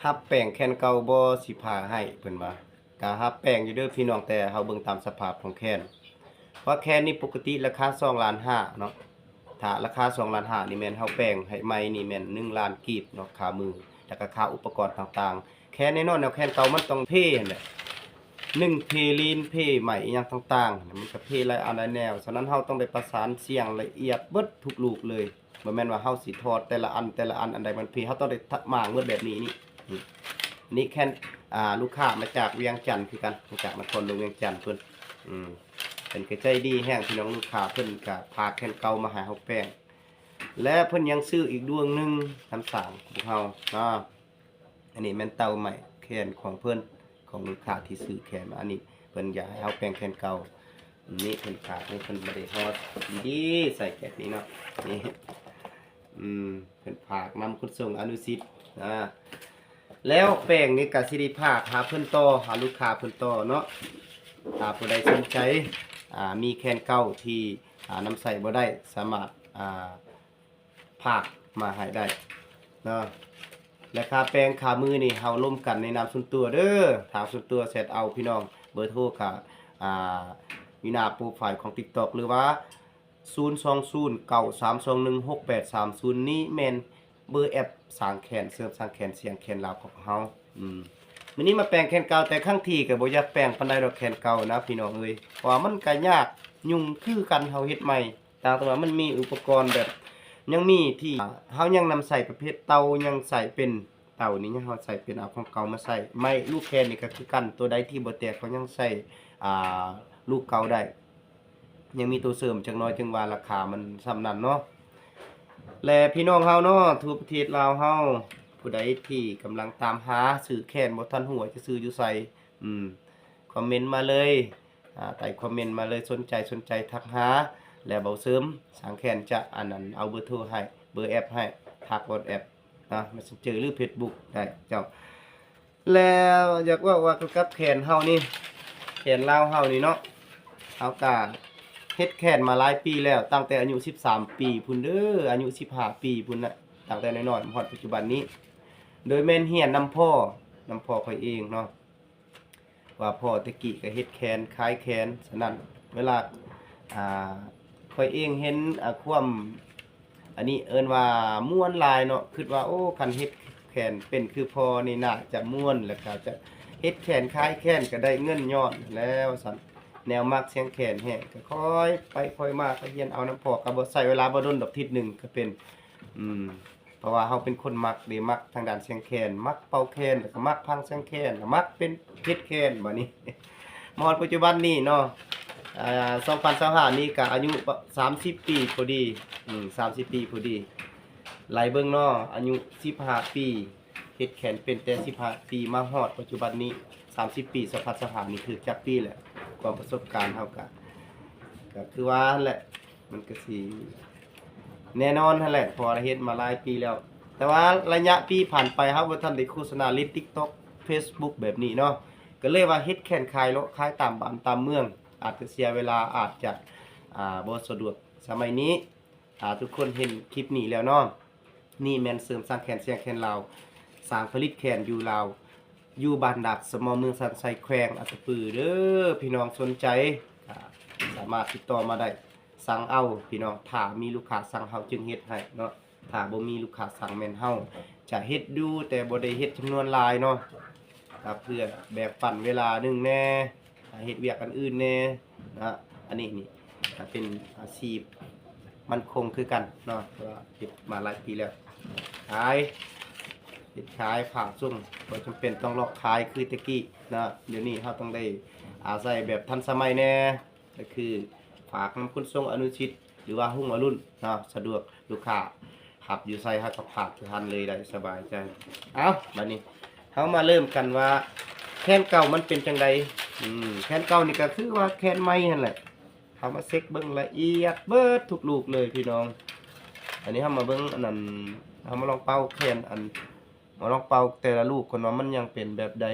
ຮັບແປ້ງແຂນເກົ່າບໍ່ ຊິຜ່າໃຫ້ ເພິ່ນວ່າ. ກະຮັບແປ້ງຢູ່ເດີພີ່ນ້ອງ ແຕ່ເຮົາເບິ່ງຕາມສະພາບຂອງແຂນ ເພາະແຂນນີ້ປົກກະຕິລາຄາສອງລ້ານຫ້າເນາະ. ຖ້າລາຄາສອງລ້ານຫ້ານີ້ແມ່ນເຮົາແປ້ງໃຫ້ໃໝ່ນີ້ແມ່ນໜຶ່ງລ້ານກີບເນາະ ຄ່າມື ແລ້ວກະຄ່າອຸປະກອນຕ່າງໆ. ແຂນແນ່ນອນແນວແຂນເກົ່າມັນຕ້ອງເພຫັ້ນແຫຼະ ໜຶ່ງເພລີນ ເພໄມ້ອີ່ຫຍັງຕ່າງໆ ມັນກະເພຫຼາຍອັນຫຼາຍແນວ. ສະນັ້ນເຮົາຕ້ອງໄດ້ປະສານສ່ຽງລະອຽດເບິດທຸກລູກເລີຍ. ບໍ່ແມ່ນວ່າເຮົາຊິຖອດແຕ່ລະອັນ ແຕ່ລະອັນ ອັນໃດມັນເພ ເຮົາຕ້ອງໄດ້ຖະ ມ້າງໝົດແບບນີ້ນີ້ ອືມ ນີ້ແຂນ ອ່າ ລູກຄ້າມາຈາກວຽງຈັນຄືກັນ ມາຈາກນະຄອນຫຼວງວຽງຈັນເພິ່ນ ອືມ ເພິ່ນກະໃຈດີແຮງພີ່ນ້ອງ. ລູກຄ້າເພິ່ນກະຝາກແຂນເກົ່າມາໃຫ້ເຮົາແປ້ງ ແລະເພິ່ນຍັງຊື້ອີກດວງໜຶ່ງນຳສ້າງພວກເຮົາເນາະ. ອັນນີ້ແມ່ນເຕົ້າໄມ້ແຂນຂອງເພິ່ນ ຂອງລູກຄ້າທີ່ຊື້ແຂນມາ. ອັນນີ້ເພິ່ນຢາກໃຫ້ເຮົາແປ້ງແຂນເກົ່າ. ນີ້ເພິ່ນຝາກ ນີ້ເພິ່ນບໍ່ໄດ້ຮອດ ດີໆ ໃສ່ແກັບນີ້ເນາະ ນີ້ ອືມ ເພິ່ນຝາກນຳຂົນສົ່ງອະນຸສິດນະ. ແລ້ວແປ້ງນີ້ກະຊິໄດ້ຝາກຫາເພິ່ນຕໍ່ ຫາລູກຄ້າເພິ່ນຕໍ່ເນາະ. ຖ້າຜູ້ໃດສົນໃຈ ອ່າ ມີແຂນເກົ່າທີ່ ອ່າ ນຳໃຊ້ບໍ່ໄດ້ ສາມາດ ອ່າ ຝາກມາໃຫ້ໄດ້ເນາະ. ແລະຄ່າແປ້ງຄ່າມືນີ້ເຮົາລົມກັນໃນນາມສ່ວນຕົວເດີ ທາງສ່ວນຕົວແຊັດເອົາພີ່ນ້ອງ. ເບີໂທກະ ອ່າ ຢູ່ໜ້າໂປຣໄຟລ໌ຂອງຕິກຕັອກ ຫຼືວ່າ ສູນສອງສູນ ເກົ້າສາມສອງໜຶ່ງ ຫົກແປດສາມສູນ ນີ້ແມ່ນເບີແອັບສ້າງແຂນ ເສີມສ້າງແຂນ ສ່ຽງແຂນລາວຂອງເຮົາ. ອືມ ມື້ນີ້ມາແປ້ງແຂນເກົ່າ ແຕ່ຄັ້ງທີ່ກະບໍ່ຢາກແປ້ງປານໃດດອກແຂນເກົ່ານະພີ່ນ້ອງເອີຍ ເພາະວ່າມັນກະຍາກຫຍຸ້ງຄືກັນ ເຮົາເຮັດໃໝ່. ຕ່າງແຕ່ວ່າມັນມີອຸປະກອນແບບ ຍັງມີທີ່ ເຮົາຍັງນຳໃຊ້ປະເພດເຕົ່າ ຍັງໃຊ້ເປັນ ເຕົ່ານີ້ຍັງເຮົາໃຊ້ເປັນ ເອົາຂອງເກົ່າມາໃສ່. ໄມ້ລູກແຂນນີ້ກະຄືກັນ ໂຕໃດທີ່ບໍ່ແຕກເຮົາຍັງໃຊ້ ອ່າ ລູກເກົ່າໄດ້ ຍັງມີໂຕເສີມຈັກໜ້ອຍ ຈຶ່ງວ່າລາຄາມັນສ່ຳນັ້ນເນາະ. ແລະພີ່ນ້ອງເຮົາເນາະ ທົ່ວປະເທດລາວເຮົາ ຜູ້ໃດທີ່ກຳລັງຕາມຫາຊື້ແຂນ ບໍ່ທັນຮູ້ວ່າຈະຊື້ຢູ່ໃສ ອືມ ຄອມເມັນມາເລີຍ ອ່າ ໃຕ້ຄອມເມັນມາເລີຍ ສົນໃຈ ສົນໃຈທັກຫາ ແລະເບົາເສີມສ້າງແຂນຈະ ອັນນັ້ນ ເອົາເບີໂທໃຫ້ ເບີແອັບໃຫ້ ທັກວັອດແອັບນະ ແມັດເຊັນເຈີ ຫຼືເຟສບຸກໄດ້ເຈົ້າ. ແລ້ວຢາກເວົ້າວ່າກ່ຽວກັບແຂນເຮົານີ້ ແຂນລາວເຮົານີ້ເນາະ ເຮົາກະເຮັດແຂນມາຫຼາຍປີແລ້ວ ຕັ້ງແຕ່ອາຍຸສິບສາມປີພຸ້ນເດີ ອາຍຸສິບຫ້າປີພຸ້ນນະ ຕັ້ງແຕ່ນ້ອຍໆ ມາຮອດປັດຈຸບັນນີ້ ໂດຍແມ່ນຮຽນນຳພໍ່ ນຳພໍ່ຂ້ອຍເອງເນາະ. ວ່າພໍ່ແຕ່ກີ້ກະເຮັດແຂນ ຂາຍແຂນ ສະນັ້ນເວລາ ອ່າ ຂ້ອຍເອງເຫັນ ອ່າ ຄວາມ ອັນນີ້ເອີ້ນວ່າມ່ວນຫຼາຍເນາະ ຄິດວ່າ ໂອ້ ຄັນເຮັດແຂນເປັນຄືພໍ່ນີ້ໜ້າຈະມ່ວນ ແລ້ວກະຈະເຮັດແຂນຂາຍແຂນກະໄດ້ເງິນຍ້ອນແລ້ວວ່າຊັ້ນ. ແນວມັກສຽງແຂນແຮງ ກະຄ່ອຍໄປຄ່ອຍມາ ກະຮຽນເອົານຳພໍ່ ກະບໍ່ໃຊ້ເວລາບໍ່ດົນດອກ ທິດໜຶ່ງກະເປັນ ອືມ ເພາະວ່າເຮົາເປັນຄົນມັກເດ ມັກທາງດ້ານສຽງແຄນ ມັກເປົ່າແຄນ ແລ້ວກະມັກຟັງສຽງແຄນ ແລ້ວມັກເປັນເຮັດແຄນ ບາດນີ້ ມາຮອດປັດຈຸບັນນີ້ເນາະ ອ່າ ສອງພັນຊາວຫ້ານີ້ກະອາຍຸສາມສິບປີພໍດີ ອືມ ສາມສິບປີພໍດີ ໄລ່ເບິ່ງເນາະ ອາຍຸສິບຫ້າປີ ເຮັດແຄນເປັນແຕ່ສິບຫ້າປີ ມາຮອດປັດຈຸບັນນີ້ສາມສິບປີ ສອງພັນຊາວຫ້ານີ້ຖືກຈັກປີແລ້ວ ຄວາມປະສົບການເຮົາກະ ກະຄືວ່າຫັ້ນແຫຼະ ມັນກະຊິ ແນ່ນອນຫັ້ນແຫຼະ ເພາະວ່າເຮັດມາຫຼາຍປີແລ້ວ ແຕ່ວ່າໄລຍະປີຜ່ານໄປ ເຮົາບໍ່ທັນໄດ້ໂຄສະນາຫຼິ້ນຕິກຕັອກ ເຟສບຸກ ແບບນີ້ເນາະ ກະເລີຍວ່າເຮັດແຂນຂາຍເລາະຂາຍຕາມບ້ານຕາມເມືອງ ອາດຈະເສຍເວລາ ອາດຈະ ອ່າ ບໍ່ສະດວກ. ສະໄໝນີ້ ຖ້າທຸກຄົນເຫັນຄລິບນີ້ແລ້ວເນາະ ນີ້ແມ່ນເສີມສ້າງແຂນ ສຽງແຂນລາວ ສ້າງຜະລິດແຂນຢູ່ລາວ ຢູ່ບ້ານດາກສະເໝໍ້ ເມືອງສັນໄຊ ແຂວງອັດຕະປືເດີ ພີ່ນ້ອງສົນໃຈ ກະສາມາດຕິດຕໍ່ມາໄດ້ ສັ່ງເອົາພີ່ນ້ອງ ຖ້າມີລູກຄ້າສັ່ງເຮົາຈຶ່ງເຮັດໃຫ້ເນາະ ຖ້າບໍ່ມີລູກຄ້າສັ່ງແມ່ນເຮົາຈະເຮັດຢູ່ ແຕ່ບໍ່ໄດ້ເຮັດຈຳນວນຫຼາຍເນາະ ກະເພື່ອແບ່ງປັນເວລາໜຶ່ງແດ່ ເຮັດວຽກອັນອື່ນແດ່ນະ ອັນນີ້ນີ້ກະເປັນອາຊີບໝັ້ນຄົງຄືກັນເນາະ ເພາະວ່າເຮັດມາຫຼາຍປີແລ້ວ ຂາຍ ເຮັດຂາຍ ພາກສົ່ງ ບໍ່ຈຳເປັນຕ້ອງເລາະຂາຍຄືແຕ່ກີ້ນະ ດຽວນີ້ເຮົາຕ້ອງໄດ້ອາໄສແບບທັນສະໄໝແດ່ ກະຄືຝາກນຳຂົນສົ່ງອະນຸສິດ ຫຼືວ່າຮຸ່ງອະລຸນເນາະ ສະດວກ ລູກຄ້າຮັບຢູ່ໃສເຮົາກະຝາກຢູ່ຫັ້ນເລີຍໄດ້ ສະບາຍໃຈ. ເອົ້າ ບາດນີ້ເຮົາມາເລີ່ມກັນວ່າແຂນເກົ່າມັນເປັນຈັ່ງໃດ ອືມ ແຂນເກົ່ານີ້ກະຄືວ່າແຂນໃໝ່ຫັ້ນແຫຼະ ເຮົາມາເຊັກເບິ່ງລະອຽດເບິດທຸກລູກເລີຍພີ່ນ້ອງ ອັນນີ້ເຮົາມາເບິ່ງອັນນັ້ນ ເຮົາມາລອງເປົ່າແຂນ ອັນ ມາລອງເປົ່າແຕ່ລະລູກກ່ອນວ່າມັນຍັງເປັນແບບໃດ